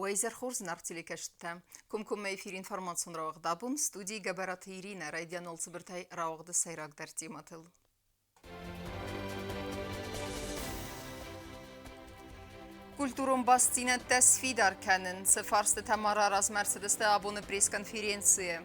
Уӕ изӕр хорз, зынаргъ телекӕсджытӕ! Комкоммӕ эфир информацион рауагъд абон студийы Гӕбӕраты Иринӕ райдианыл цыбыртӕй рауагъды сӕйрагдӕр темӕтыл. Культурон бастдзинӕдтӕ сфидар кӕнын цы фарстытӕ ма раразмӕ ӕрцыдысты абоны пресс-конференцийы.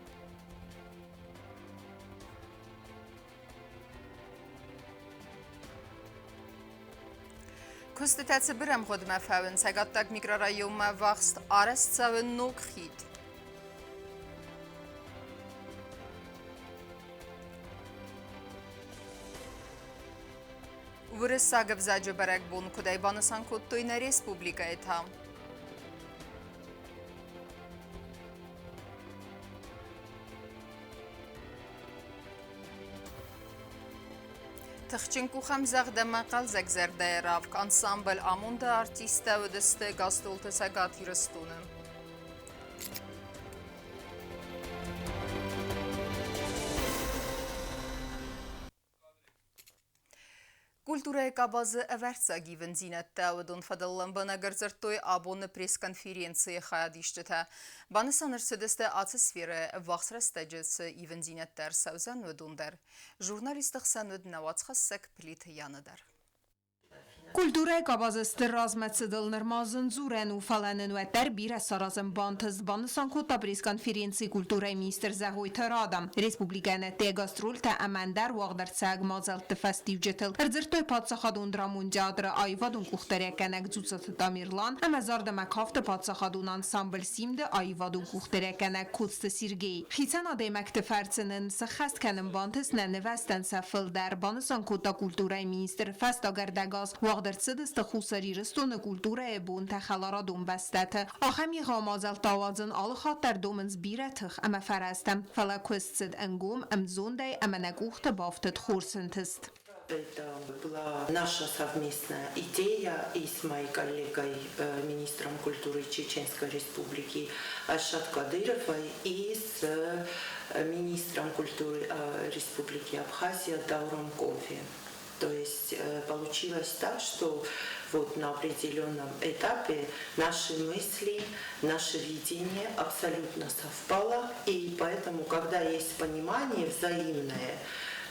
Куыстытӕ цыбыр ӕмгъуыдмӕ фӕуын Цӕгаттаг микрорайонмӕ ӕввахс арӕзт цӕуы ног хид. Уырыссаг ӕвзаджы бӕрӕгбон куыдӕй банысан кодтой нӕ республикӕйы та? Тыхджын къухӕмдзӕгъд ӕмӕ хъӕлдзӕгзӕрдӕйы равг ансамбль Амонды артисттӕ уыдысты гастролты Цӕгат Ирыстоны. Культурӕйы къабазы ӕвӕрццаг ивындзинӕдтӕ уыдон фӕдыл лӕмбынӕг ӕрдзырдтой абоны пресс-конференцийы хайадисджытӕ. Банысан ӕрцыдысты ацы сферӕйы ӕввахс рӕстӕджы цы ивындзинӕдтӕ ӕрцӕудзӕн, уыдон дӕр. Журналистты хсӕн уыд нӕ уацхӕссӕг Плиты Яна дӕр. Культурӕйы къабазы стыр размӕцыдыл нырма зын дзурӕн у, фӕлӕ нын уӕддӕр бирӕ саразын бантыст, банысан кодта пресс-конференцийы культурӕйы министр Зӕгъойты Рада. Республикӕйӕн ӕдде гастрольтӕ ӕмӕ ӕндӕр уагъдӕрцӕуӕг мадзӕлтты фӕстиуджытыл ӕрдзырдтой паддзахадон драмон театры аивадон къухдарӕггӕнӕг Дзуццаты Тамерлан ӕмӕ зардӕмӕ кафты паддзахадон ансамбль Симд-ы аивадон къухдарӕггӕнӕг Коцты Сергей. Хицӕн адӕймӕгты фӕрцы нын сӕххӕст кӕнын бантыст нӕ нывӕзтӕн сӕ фылдӕр, банысан кодта культурӕйы министр. Фӕстаг ӕрдӕг аз уагъд ӕрцыдысты Хуссар Ирыстоны культурӕйы бонтӕ хӕларадон бӕстӕты. Ахӕм егъау мадзӕлттӕ ауадзын алы хатт дӕр домынц бирӕ тых ӕмӕ фӕрӕзтӕ, фӕлӕ куыст цыд ӕнгом, ӕмзондӕй ӕмӕ нӕ къухты бафтыд хорз ӕнтыст. Это была наша совместная идея и с моей коллегой, министром культуры Чеченской Республики Айшат Кадыровой, и с министром культуры Республики Абхазия Дауром Кофе. То есть получилось так, что вот на определенном этапе наши мысли, наше видение абсолютно совпало, и поэтому, когда есть понимание взаимное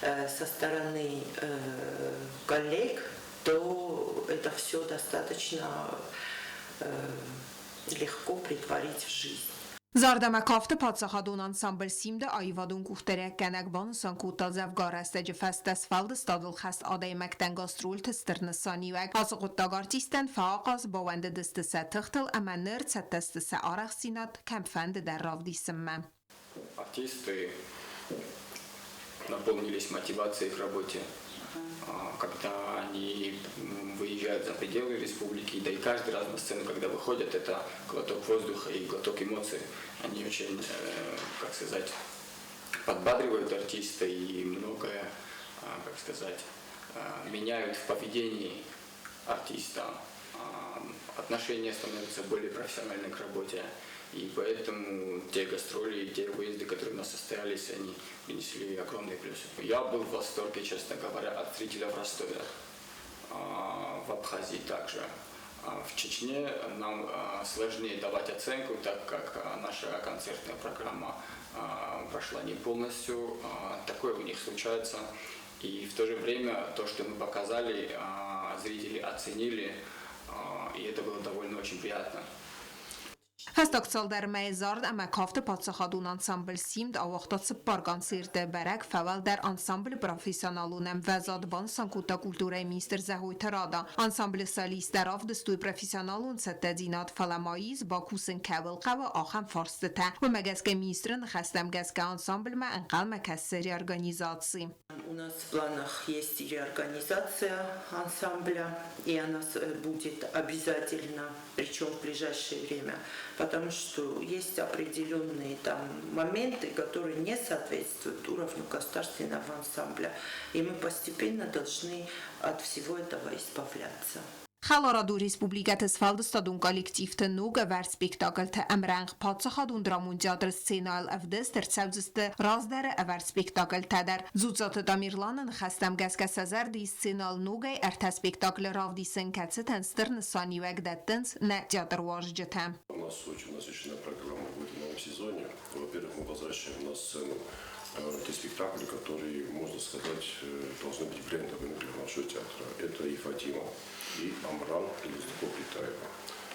со стороны коллег, то это все достаточно легко претворить в жизнь. Зардӕмӕ кафты паддзахадон ансамбль Симд-ы аивадон къухдарӕггӕнӕг банысан кодта дзӕвгар рӕстӕджы фӕстӕ сфӕлдыстадыл хӕст адӕймӕгтӕн гастрольты стыр нысаниуӕг. Ацы хъуыддаг артисттӕн фӕахъаз, баууӕндыдысты сӕ тыхтыл ӕмӕ ныр цӕттӕ сты сӕ арӕхстдзинад кӕмфӕнды дӕр равдисынмӕ. Артисты наполнились мотивацией к работе. Когда они выезжают за пределы республики, да и каждый раз на сцену, когда выходят, это глоток воздуха и глоток эмоций. Они очень, как сказать, подбадривают артиста и многое, как сказать, меняют в поведении артиста. Отношения становятся более профессиональны к работе. И поэтому те гастроли, те выезды, которые у нас состоялись, они принесли огромные плюсы. Я был в восторге, честно говоря, от зрителя в Ростове, в Абхазии также. В Чечне нам сложнее давать оценку, так как наша концертная программа прошла не полностью. Такое у них случается. И в то же время то, что мы показали, зрители оценили, и это было довольно очень приятно. Фӕстаг цалдӕр мӕйы зард ӕмӕ кафты паддзахадон ансамбль Симд ауагъта цыппар концерты. Бӕрӕг фӕуӕлдӕр ансамблы профессионалон ӕмвӕзад банысан кодта культурӕйы министр Зӕгъойты Рада. Ансамблы солисттӕ равдыстой профессионалон цӕттӕдзинад, фӕлӕ ма ис бакусын кӕуыл хъӕуы, ахӕм фарстытӕ. Уымӕ гӕсгӕ министры ныхӕстӕм гӕсгӕ ансамблмӕ ӕнхъӕлмӕ кӕсы реорганизаци. У нас в планах есть и реорганизация ансамбля, и она будет обязательно, причем в ближайшее время, потому что есть определенные там моменты, которые не соответствуют уровню государственного ансамбля, и мы постепенно должны от всего этого избавляться. Хӕларадон республикӕты сфӕлдыстадон коллективты ног ӕвӕрд спектакльты ӕмрӕнхъ паддзахадон драмон театры сценӕйыл ӕвдыст ӕрцӕудзысты раздӕры ӕвӕрд спектакльтӕ дӕр. Дзуццаты Тамерланы ныхӕстӕм гӕсгӕ сӕ зӕрды ис сценӕйыл ногӕй ӕртӕ спектаклы равдисын, кӕцытӕн стыр нысаниуӕг дӕттынц нӕ театруарзджытӕ. У нас очень насыщенная программа будет в новом сезоне. Во-первых, мы возвращаем на сцену те спектакли, которые, можно сказать, должны быть брендовыми для нашего театра. Это и «Фатима», и «Амран» Елизаветы Плетаева.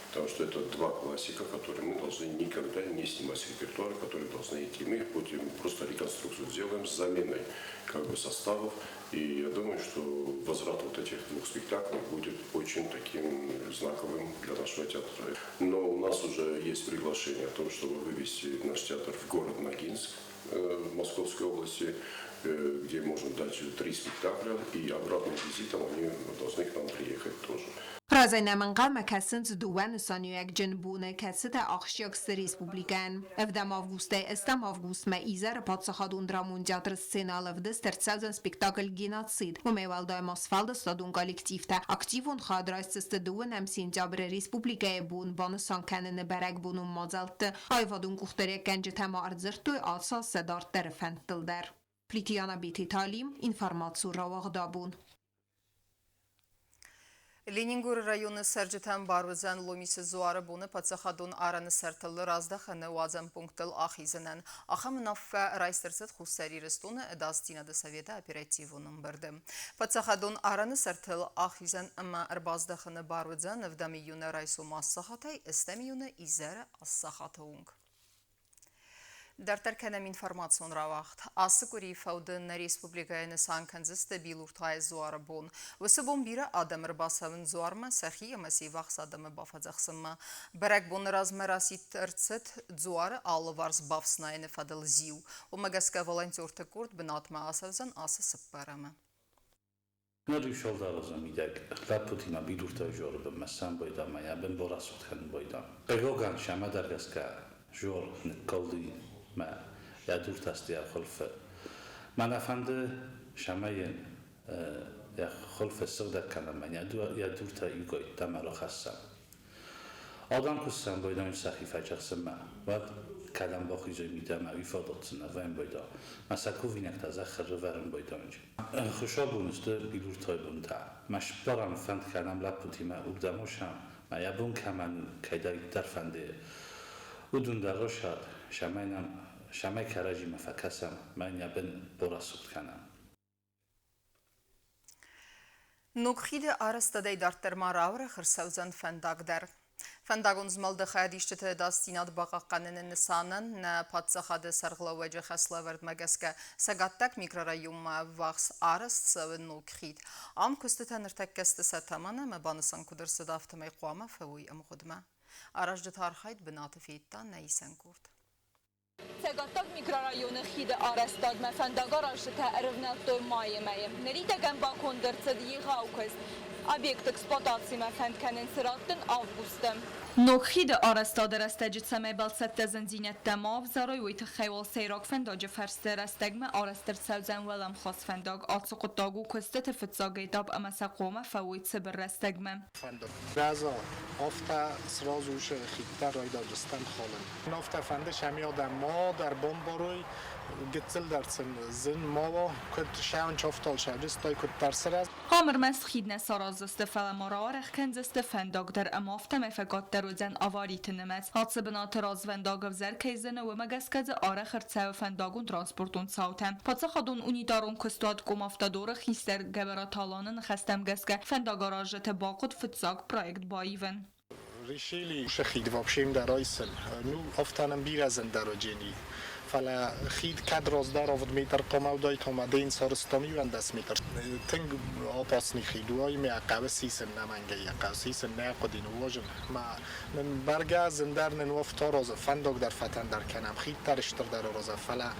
Потому что это два классика, которые мы должны никогда не снимать с репертуара, которые должны идти. Мы их будем просто реконструкцию сделаем с заменой как бы составов. И я думаю, что возврат вот этих двух спектаклей будет очень таким знаковым для нашего театра. Но у нас уже есть приглашение о том, чтобы вывести наш театр в город Ногинск в Московской области, где можно дать три спектакля, и обратным визитом они должны к нам приехать тоже. Разӕй нӕм ӕнхъӕлмӕ кӕсынц дыууӕ нысаниуӕгджын боны, кӕцытӕ ахсджиаг сты республикӕйӕн. Ӕвдӕм августӕй ӕстӕм августмӕ изӕры паддзахадон драмон театры сценӕйыл ӕвдыст ӕрцӕудзӕн спектакль «Геноцид». Уымӕй уӕлдай ма сфӕлдыстадон коллективтӕ активон хайад райсдзысты дыууынӕм сентябры республикӕйы бон банысан кӕныны бӕрӕгбонон мадзӕлтты. Аивадон къухдариуӕггӕнджытӕ ма ӕрдзырдтой ацы аз сӕ дарддӕры фӕндтыл дӕр. Плитиана Бетиталим, информацион рауагъдабон. Ленингоры районы цӕрджытӕн бар уыдзӕн Ломисы дзуары боны паддзахадон арӕны сӕртыл раздӕхӕны уадзӕн пункттыл ахизынӕн. Ахӕм уынаффӕ райст ӕрцыд Хуссар Ирыстоны ӕдасдзинады советы оперативон ӕмбырды. Паддзахадон арӕны сӕртыл ахизӕн ӕмӕ ӕрбаздӕхыны бар уыдзӕн ӕвдӕм июны райсом аст сахатӕй ӕстӕм июны изӕры аст сахаты онг. Дарддӕр кӕнӕм информацион рауагъд. Ацы къуыри фӕуды нӕ республикӕйы нысан кӕндзысты Билуртайы дзуары бон. Уыцы бон бирӕ адӕм ӕрбацӕуынц дзуармӕ сӕхи ӕмӕ се ввахс адӕмы бафӕдзӕхсынмӕ. Бӕрӕгбоны размӕ расидт ӕрцыд дзуары алыварс бафснайыны фӕдыл зиу. Уымӕ гӕсгӕ волонтерты къорд бынатмӕ ацӕудзӕн ацы цыппӕрӕмы. Ныр иу сӕлдары мидӕг лӕппутимӕ бидуртӕ зоры бынмӕ сӕмбӕлд ӕмӕ йӕ бын борасугъд кӕнын байдам. Хъыгагӕн, сӕмӕдӕр гӕсгӕ зор ныккалди мӕ йӕ дуртӕ сты йӕ хуылфы. Мӕнӕ фӕнды, цӕмӕй йын йӕ хуылфы ссыгъдӕг кӕнӕм ӕмӕ йӕ дуртӕ иугӕйттӕм ӕрхӕссӕм. Адӕм куы сӕмбӕлой сӕхи фӕчӕхсынмӕ, уӕд кӕдӕм бахизой мидӕмӕ, уый фадат сын нӕ вӕййы байда. Мӕ сӕ кувинӕгтӕ зӕххы рывӕрын байдайынц. Хуыцаубоны сты Билуртайы бонтӕ. Мӕ сыппӕрӕм фӕнд кӕнӕм лӕппутимӕ уырдӕм усӕм, мӕ йӕ бон кӕмӕн у, кӕйдӕриддӕр фӕнды, уыдон дӕр рысӕд, цӕмӕй нӕм цӕмӕй кӕрӕдзимӕ фӕкӕсӕм, мӕ йын йӕ бын борӕсугъд кӕнӕм. Ног хиды арӕзтадӕй дарддӕр ма рауӕрӕх ӕрцӕудзӕн фӕндаг дӕр. Фӕндагон змӕлды хайадисджыты ӕдасдзинад бахъахъхъӕныны нысанӕн нӕ паддзахады сӕргълӕууӕджы хӕслӕвӕрдмӕ гӕсгӕ Цӕгаттаг микрорайонмӕ ӕввахс арӕзт цӕуы ног хид. Ам куыстытӕ ныртӕккӕ сты сӕ тӕмӕны ӕмӕ банысан куыд ӕрцыд, афтӕмӕй хъуамӕ фӕуой ӕмгъуыдмӕ. Аразджыты архайд бынаты федта нӕ исӕн къорд. Цӕгаттаг микрорайоны хиды арӕзтадмӕ фӕндагаразджытӕ ӕрывнӕлдтой майы мӕйы. Ныридӕгӕн баконд ӕрцыд егъау куыст. Объект эксплуатацимӕ фӕнд кӕнынц раттын августы. Ног хиды арӕзтады рӕстӕджы цӕмӕй бӕлццӕттӕ зындзинӕдтӕ ма ӕвзарой, уый тыххӕй уал сӕйраг фӕндаджы фӕрсты рӕстӕгмӕ арӕзт ӕрцӕудзӕн уӕлӕмхас фӕндаг. Ацы хъуыддаг у куыстыты фыццаг этап ӕмӕ сӕ хъуамӕ фӕуой цыбыр рӕстӕгмӕ. Фӕнды. Рӕза, афтӕ сразу же хидтӕ райдайдзыстӕм халын. Афтӕ фӕнды, цӕмӕй адӕм ма дӕр бамбарой, гыццыл дӕр сын зын ма уа, куыд сӕ сӕджыстой, куыддӕр сырӕзт. Ам ӕрмӕст хид нӕ сараздзысты, фӕлӕ ма рауӕрӕх кӕндзысты фӕндаг дӕр ӕмӕ афтӕмӕй фӕкъаддӕр уыдзӕн авариты нымӕц. Ацы бынаты развӕндаг ӕвзӕр кӕй зыны, уымӕ гӕсгӕ дзы арӕх ӕрцӕуы фӕндагон-транспортон цаутӕ. Паддзахадон унитарон куыстуат Комавтодоры хистӕр Гӕбӕраты Аланы ныхӕстӕм гӕсгӕ фӕндагаразджыты бахъуыд фыццаг проект баивын. Решили хид вообще дӕр айсын. Ну, афтӕ нын бирӕ зындӕр уыджени. Фӕлӕ хид кӕд раздӕр авд метр хъуамӕ уыдаид, ома дӕн сарӕзтам 11 метр. Тынг опасный хид у, ӕмӕ хъӕуы сисын нӕмӕнгӕй, хъӕуы сисын нӕ хъуыди ныууазын. Ма нын бӕргӕ зындӕр нын уӕфта разы, фӕндаг дӕр фӕтӕндӕр кӕнӕм, хид дӕр стырдӕр аразӕм, фӕлӕ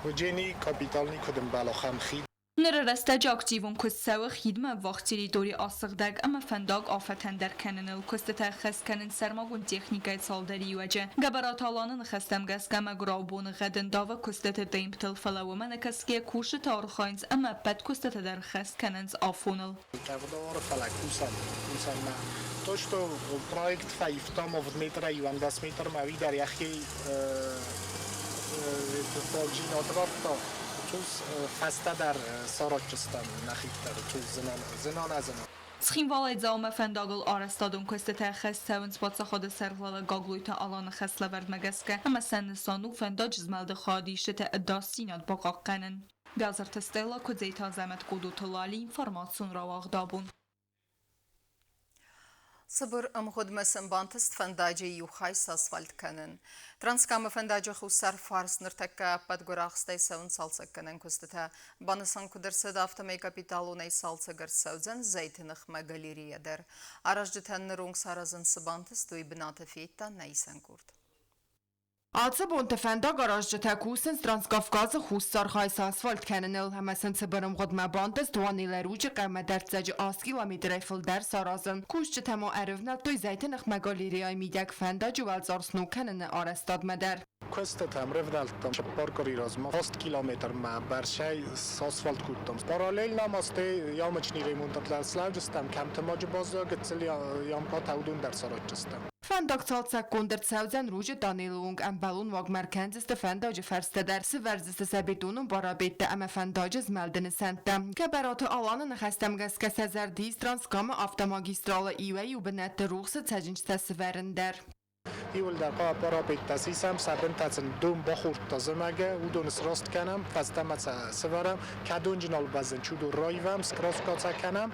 уыджени капиталный куыд ӕмбӕлы, ахӕм хид. Ныры рӕстӕджы активон куыст цӕуы хидмӕ ӕввахс территори асыгъдӕг ӕмӕ фӕндаг афӕтӕндӕр кӕныныл. Куыстытӕ ӕххӕст кӕнынц сӕрмагонд техникӕйы цалдӕр иуӕджы. Гӕбӕраты Аланы ныхӕстӕм гӕсгӕ мӕгуырау боныгъӕд ӕндавы куыстыты темптыл, фӕлӕ уымӕ нӕкӕсгӕйӕ кусджытӕ архайынц ӕмӕ ӕппӕт куыстытӕ дӕр ӕххӕст кӕнынц афоныл. Къӕвдауары фӕлӕ кусӕм, кусӕм ма. То, что проект фӕивтам авд метрӕй 11 метрмӕ, уый дӕр йӕхи фӕлджинад радта. Цъус фӕстӕдӕр саразджыстӕм нӕхи дӕр, цъус зына-нӕзына. Цхинвалӕй Дзаумӕ фӕндагыл арӕзтадон куыстытӕ ӕххӕст цӕуынц паддзахады сӕргълӕууӕг Гаглойты Аланы хӕслӕвӕрдмӕ гӕсгӕ ӕмӕ сӕ нысан у фӕндаджы змӕлды хайадисджыты ӕдасдзинад бахъахъхъӕнын. Бязырты Стелла, Куыдзейты Азӕмӕт, Къудуты Лали, информацион рауагъд абон. Цыбыр ӕмгъуыдмӕ сын бантыст фӕндаджы иу хай сасфальт кӕнын. Транскамы фӕндаджы хуссар фарс ныртӕккӕ ӕппӕт гуырахстӕй цӕуынц цалцӕггӕнӕн куыстытӕ. Банысан куыд ӕрцыд, афтӕмӕй капиталонӕй цалцӕг ӕрцӕудзӕн зӕйты ныхмӕ галерея дӕр. Аразджытӕн ныронг саразын цы бантыст, уый бынаты федта нӕ исӕн къорд. Ацы бонты фӕндагаразджытӕ кусынц Транскавказы Хуссар хай сасфальт кӕныныл ӕмӕ сын цыбыр ӕмгъуыдмӕ бантыст Уанелӕруджы хъӕумӕ дӕрддзӕджы 8 километрӕй фылдӕр саразын. Кусджытӕ ма ӕрывнӕлдтой зӕйты ныхмӕ галереяйы мидӕг фӕндаджы уӕлцъар сног кӕныны арӕзтадмӕ дӕр. Куыстытӕм рывнӕлдтам 4 къуыри размӕ 8 километрмӕ бӕрцӕй сасфальт кодтам. Параллельно ма стӕй ямочный ремонт слӕуджыстӕм, кӕмты маджы баззад гыццыл ямкъатӕ, уыдон дӕр саразджыстӕм. Фӕндаг цалцӕггонд ӕрцӕудзӕн Ружы тъанелы онг ӕмбӕлон уагмӕ ӕркӕндзысты фӕндаджы фӕрстӕ дӕр, сывӕрдзысты сӕ бетонон парапеттӕ ӕмӕ фӕндаджы змӕлды нысӕнттӕ. Гӕбӕраты Аланы ныхӕстӕм гӕсгӕ сӕ зӕрды ис Транскамы автомагистралы иуӕй-иу бынӕтты рухсы цӕджындзтӕ сывӕрын дӕр. Иуылдӕр парапеттӕ сисӕм, сӕ бынтӕ сын дон бахордта зымӕгы, уыдоны сраст кӕнӕм, фӕстӕмӕ сӕ сывӕрӕм, кӕдонджы нал бӕззынц, уыдон раивӕм, скраска сӕ кӕнӕм,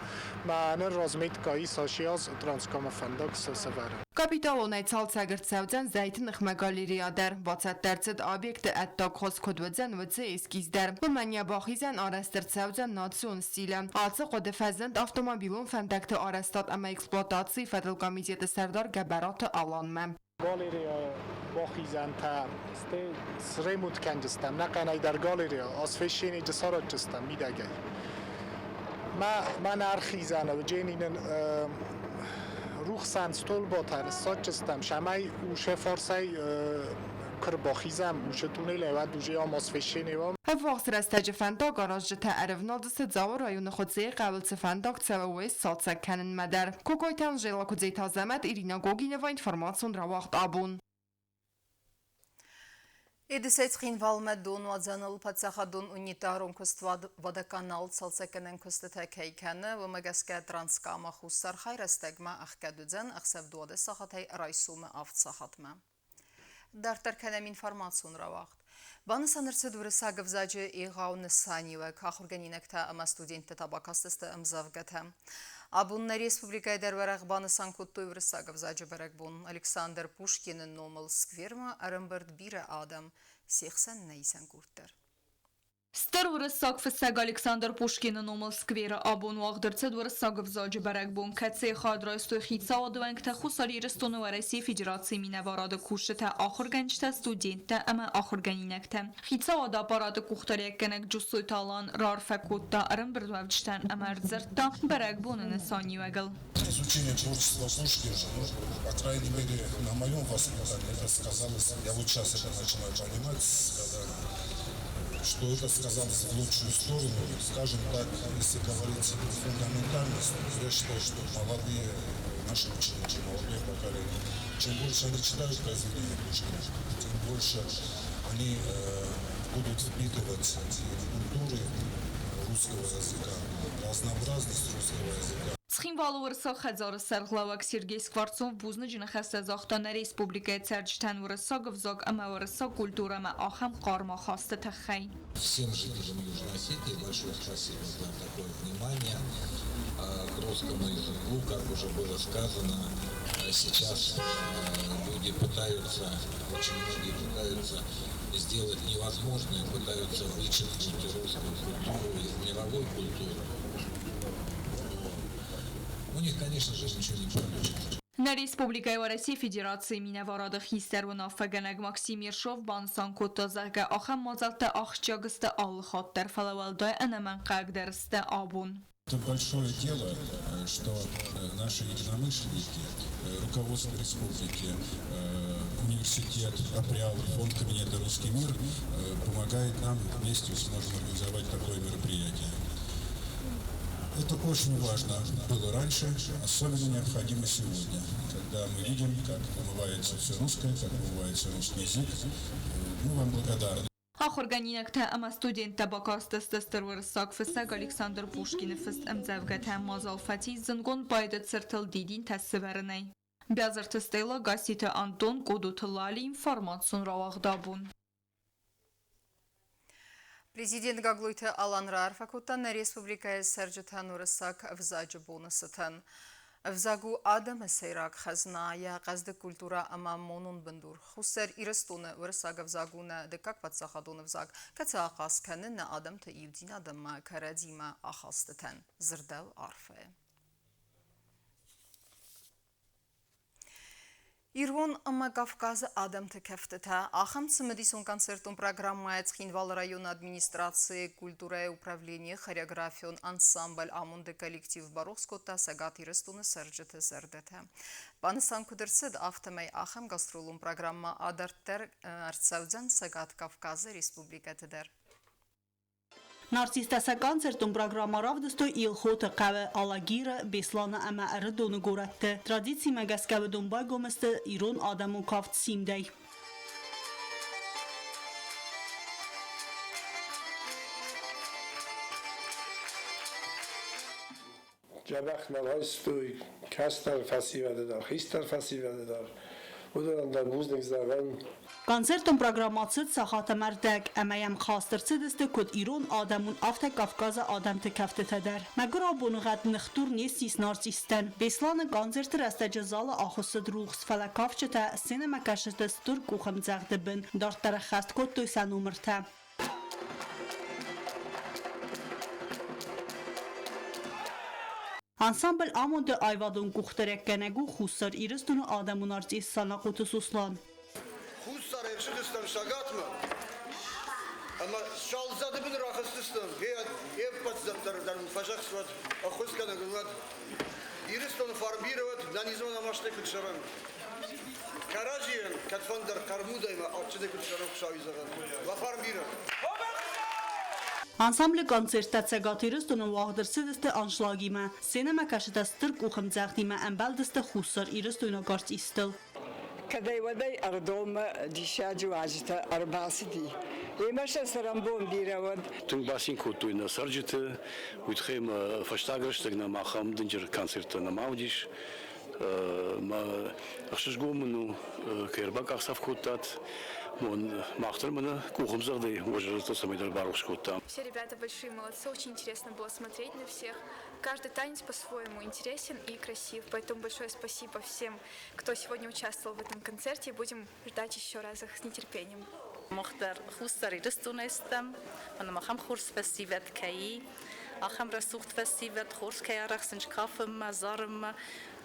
мӕнӕ разметка ис ацы аз Транскамы фӕндаг сӕвӕрын. Капиталонӕй цалцӕг ӕрцӕудзӕн зӕйты ныхмӕ галерея дӕр. Бацӕттӕ ӕрцыд объекты ӕддаг хуыз куыд уыдзӕн, уыцы эскиз дӕр. Уымӕн йӕ бахизӕн арӕзт ӕрцӕудзӕн национ стилы. Ацы хъуыды фӕзынд автомобилон фӕндӕгты арӕзтад ӕмӕ эксплуатацийы фӕдыл комитеты сӕрдар Гӕбӕраты Аланмӕ. Галерея бахизӕнтӕ стӕй сремонт кӕнджыстӕм, нӕхъӕнӕй дӕр галерея освещение саразджыстӕм мидӕгӕй. Мӕн ӕрхизӕны уыджени нын рухсӕн столботӕ ныссадджыстӕм, цӕмӕй усе фарсӕй куы рбахизӕм уыцы туннелӕй, уӕд уже ам освещение уа. Ӕввахс рӕстӕджы фӕндагаразджытӕ ӕрӕвналдзысты Дзауы районы Хуыцъейы хъӕуыл цы фӕндаг цӕуы, уый сцалцӕг кӕнынмӕ дӕр. Кокойты Анжела, Куыдзейты Азӕмӕт, Ирина Гогинова, информацион рауагъд абон. Едысӕй Цхинвалмӕ донуадзӕныл паддзахадон унитарон куыстуат Водоканал цалцӕггӕнӕн куыстытӕ кӕй кӕны, уымӕ гӕсгӕ Транскамы хуссар хай рӕстӕгмӕ ӕхгӕд уыдзӕн ӕхсӕв 12 сахатӕй райсомы 7 сахатмӕ. Дарддӕр кӕнӕм информацион рауагъд. Банысан ӕрцыд уырыссаг ӕвзаджы егъау нысаниуӕг. Ахуыргӕнинӕгтӕ ӕмӕ студенттӕ та бакастысты ӕмдзӕвгӕтӕ. Абон нӕ республикӕйы дӕр уӕрӕх банысан кодтой уырыссаг ӕвзаджы бӕрӕгбон. Александр Пушкины номыл сквермӕ ӕрӕмбырд бирӕ адӕм, се хсӕн нӕ исӕн къорд дӕр. Стыр уырыссаг фыссӕг Александр Пушкины номыл скверы абон уагъд ӕрцыд уырыссаг ӕвзаджы бӕрӕгбон, кӕцыйы хайад райстой хицауады уӕнгтӕ, Хуссар Ирыстоны Уӕрӕсейы Федерацийы минӕварады кусджытӕ, ахуыргӕнджытӕ, студенттӕ ӕмӕ ахуыргӕнинӕгтӕ. Хицауады аппараты къухдариуӕггӕнӕг Джусойты Алан раарфӕ кодта ӕрӕмбырдуӕвджытӕн ӕмӕ ӕрдзырдта бӕрӕгбоны нысаниуӕгыл. Изучение творчества Пушкина, по крайней мере, на моем воспитании, это сказалось, я вот сейчас это начинаю понимать, когда, что это сказалось в лучшую сторону. Скажем так, если говорить фундаментально, я считаю, что молодые наши ученики, молодое поколение, чем больше они читают произведения Пушкина, тем больше они будут впитывать культуры русского языка, разнообразность русского языка. Цхинвалы Уырыссаг хӕдзары сӕргълӕууӕг Сергей Скворцов бузныджы ныхӕстӕ загъта нӕ республикӕйы цӕрджытӕн уырыссаг ӕвзаг ӕмӕ уырыссаг культурӕмӕ ахӕм хъарм ахасты тыххӕй. Всем жителям Южной Осетии большое спасибо за такое внимание к русскому языку. Как уже было сказано, сейчас люди пытаются, очень многие пытаются сделать невозможное, пытаются вычеркнуть русскую культуру из мировой культуры. У них, конечно же, ничего не получится. Нӕ Нӕ республикӕйы Уӕрӕсейы Федерацийы минӕварады хистӕр уынаффӕгӕнӕг Максим Ершов банысан кодта, зӕгъгӕ, ахӕм мадзӕлттӕ ахсджиаг сты алы хатт дӕр, фӕлӕ уӕлдай ӕнӕмӕнгхъӕуӕгдӕр сты абон. Это большое дело, что наши единомышленники, руководство республики, университет, Априал, фонд кабинета «Русский мир» помогает нам вместе сможем организовать такое мероприятие. Это очень важно было раньше, особенно необходимо сегодня, когда мы видим, как вымывается все русское, как вымывается русский язык. Мы вам благодарны. Ахуыргӕнинӕгтӕ ӕмӕ студенттӕ бакастысты стыр уырыссаг фыссӕг Александр Пушкины фыст ӕмдзӕвгӕтӕ мадзал фӕцис зындгонд поэты цыртыл дидинтӕ сывӕрынӕй. Бязырты Стелла, Гасситы Антон, Къодоты Лали информацион рауагъдабон. Президент Гаглойты Алан раарфӕ кодта нӕ республикӕйы цӕрджытӕн уырыссаг ӕвзаджы боны цытӕн. Ӕвзаг у адӕмы сӕйраг хӕзна, йӕ хъӕздыг культурӕ ӕмӕ монон бындур. Хуссар Ирыстоны уырыссаг ӕвзаг у нӕ дыккаг паддзахадон ӕвзаг, кӕцы ахъаз кӕны нӕ адӕмты иудзинад ӕмӕ кӕрӕдзимӕ ахастытӕн, дзырдӕуы арфӕйы. Ирон ӕмӕ Кавказы адӕмты кӕфтытӕ ахӕм цымыдисон концертон программӕйы Цхинвалы районы администрацийы культурӕйы управленийы хореографион ансамбль «Амонды» коллектив барухс кодта Цӕгат Ирыстоны цӕрджыты зӕрдӕтӕ. Банысан куыд ӕрцыд, афтӕмӕй ахӕм гастролон программӕ адарддӕр ӕрцӕудзӕн Цӕгат Кавказы республикӕты дӕр. Нартисттӕ сӕ концертон программӕ равдыстой Елхоты хъӕуы, Алагиры, Беслӕны ӕмӕ Ӕрыдоны горӕтты. Традицимӕ гӕсгӕ уыдон байгом сты ирон адӕмон кафт Симдӕй. Дзӕбӕх нӕ райстой кӕстӕр фӕсивӕды дӕр, хистӕр фӕсивӕды дӕр. Уыдонӕн дӕр бузныг зӕгъӕм. Концертон программӕ цыд сахат ӕмӕ ӕрдӕг, ӕмӕ йӕм хаст ӕрцыдысты куыд ирон адӕмон, афтӕ Кавказы адӕмты кӕфтытӕ дӕр. Мӕгуыр абоныгъӕд ныхдур не ссис нартистӕн. Беслӕны концерты рӕстӕджы залы ахуыссыд рухс, фӕлӕ кафджытӕ сценӕмӕкӕсджыты стыр къухӕмдзӕгъды бын дарддӕр ӕххӕст кодтой сӕ номыртӕ. Ансамбль Амонды аивадон къухдарӕггӕнӕг у Хуссар Ирыстоны адӕмон артист Санахъоты Сослан. Хуссар ӕрцыдыстӕм Цӕгатмӕ ӕмӕ салдзӕды бын рахызтыстӕм. Йе ппӕт зӕдтӕ дӕр фӕзӕхсуӕд, ӕххуысгӕнӕг уӕд. Ирыстоны фарн бирӕ уӕд, нӕнизон ӕмӕстӕй куыд цӕрӕм. Кӕрӕдзийӕн кӕдфӕндӕр хъӕрмудӕй ма адджынӕй куыд цӕрӕм, Хуыцауи зӕгъӕн. Уӕ фарн бирӕ. Ансамблы концерттӕ Цӕгат Ирыстоны уагъд ӕрцыдысты аншлагимӕ. Сценӕмӕкӕсджытӕ стыр къухӕмдзӕгъдимӕ ӕмбӕлдысты Хуссар Ирыстойнаг артисттыл. Кӕдӕй-уӕдӕй Ӕрыдонмӕ диссаджы уазджытӕ ӕрбацыди. Емӕ сӕ цӕрӕнбон бирӕ уӕд. Тынг бацин кодтой нӕ цӕрджыты. Уый тыххӕй мӕ фӕстаг рӕстӕг нӕм ахӕм дынджыр концерттӕ нӕма уыдис. Мӕ ӕхсызгон мын у, кӕй ӕрбакъахдзӕф кодтат. Мах дӕр мӕнӕ къухӕмдзӕгъдӕй уӕ зӕрдӕтыл цӕмӕйдӕр барухс кодтам. Все ребята большие молодцы, очень интересно было смотреть на всех. Каждый танец по-своему интересен и красив, поэтому большое спасибо всем, кто сегодня участвовал в этом концерте. Будем ждать еще раз их с нетерпением. Мах дӕр Хуссар Ирыстонӕй стӕм, ӕмӕ махӕн хорз фӕсивӕд кӕй и, ахӕм рӕсугъд фӕсивӕд хорз кӕй арӕхсынц кафынмӕ, зарынмӕ,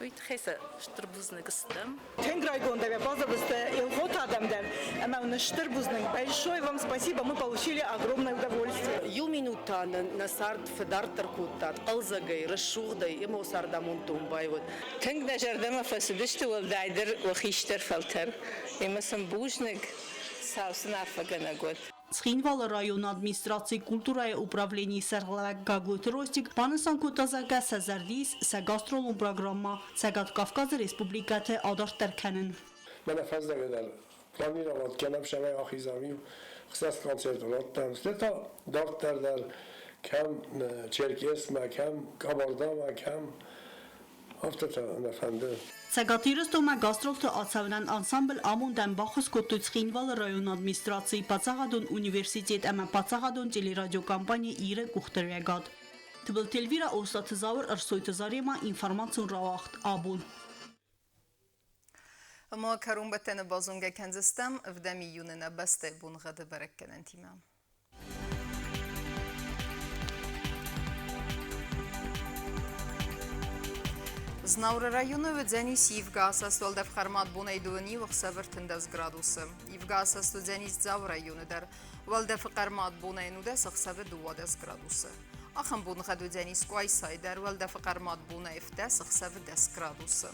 уый тыххӕй сӕ стыр бузныг стӕм. Тынг райгондӕй баззадысты Елхот адӕм дӕр ӕмӕ уын стыр бузныг. Большое вам спасибо, мы получили огромное удовольствие. Иу минут та нӕ цард фӕдарддӕр кодтат хъӕлдзӕгӕй, рӕсугъдӕй, ӕмӕ цардамонд домбай уӕд. Тынг нӕ зӕрдӕмӕ фӕцыдысты, уӕлдайдӕр уӕ хистӕр фӕлтӕр. Ӕмӕ сын бузныг, Хуыцау сын арфӕгӕнӕг уӕд. Цхинвалы районы администрацийы культурӕйы управленийы сӕргълӕууӕг Гаглойты Ростик банысан кодта, зӕгъгӕ, сӕ зӕрды ис сӕ гастролон программӕ Цӕгат Кавказы республикӕты адарддӕр кӕнын. Мӕнӕ фӕздӕгӕй дӕр планировать кӕнӕм, цӕмӕй ахизӕм иу хсӕз концертон адтам. Стӕй та дарддӕр дӕр кӕм Черкесмӕ, кӕм Кабардамӕ, кӕм афтӕ та нӕ фӕнды. Цӕгат Ирыстонмӕ гастролты ацӕуынӕн ансамбль амондӕн баххуыс кодтой Цхинвалы районы администрацийы паддзахадон университет ӕмӕ паддзахадон телерадиокомпани Иры къухдариуӕгад. Тыбылты Эльвира, Остъаты Зауыр, Ӕрсойты Заремӕ, информацион рауагъд абон. Ӕмӕ кӕронбӕттӕны базонгӕ кӕндзыстӕм ӕвдӕм июны нӕ бӕстӕйы боныгъӕды бӕрӕггӕнӕнтимӕ. Знауыры районы уыдзӕнис ивгӕ асӕст уӕлдӕф хъӕрмад бонӕй дыууын иу ӕхсӕв 13 градусы. Ивгӕ асӕст уыдзӕнис Дзауы районы дӕр. Уӕлдӕфы хъӕрмад бонӕй 19 ӕхсӕвы 12 градусы. Ахӕм боныгъӕд уыдзӕнис Къуайсайы дӕр уӕлдӕфы хъӕрмад бонӕй 17 ӕхсӕвы 10 градусы.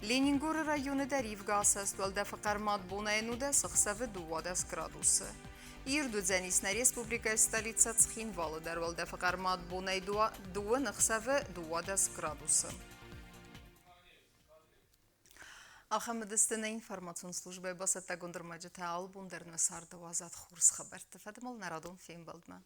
Ленингоры районы дӕр ивгӕ асӕст уӕлдӕфы хъӕрмад бонӕй 19 ӕхсӕвы 12 градусы. Ирд уыдзӕнис нӕ республикӕйы столицӕ Цхинвалы дӕр уӕлдӕфы хъӕрмад бонӕй дыууын ӕхсӕвы 12 градусы. Ахӕм уыдысты нӕ информацион службӕйы бацӕттӕгонд ӕрмӕджытӕ алы бон дӕр нӕ царды уадзӕд хорз хабӕртты фӕдыл нӕ радон фембӕлдмӕ.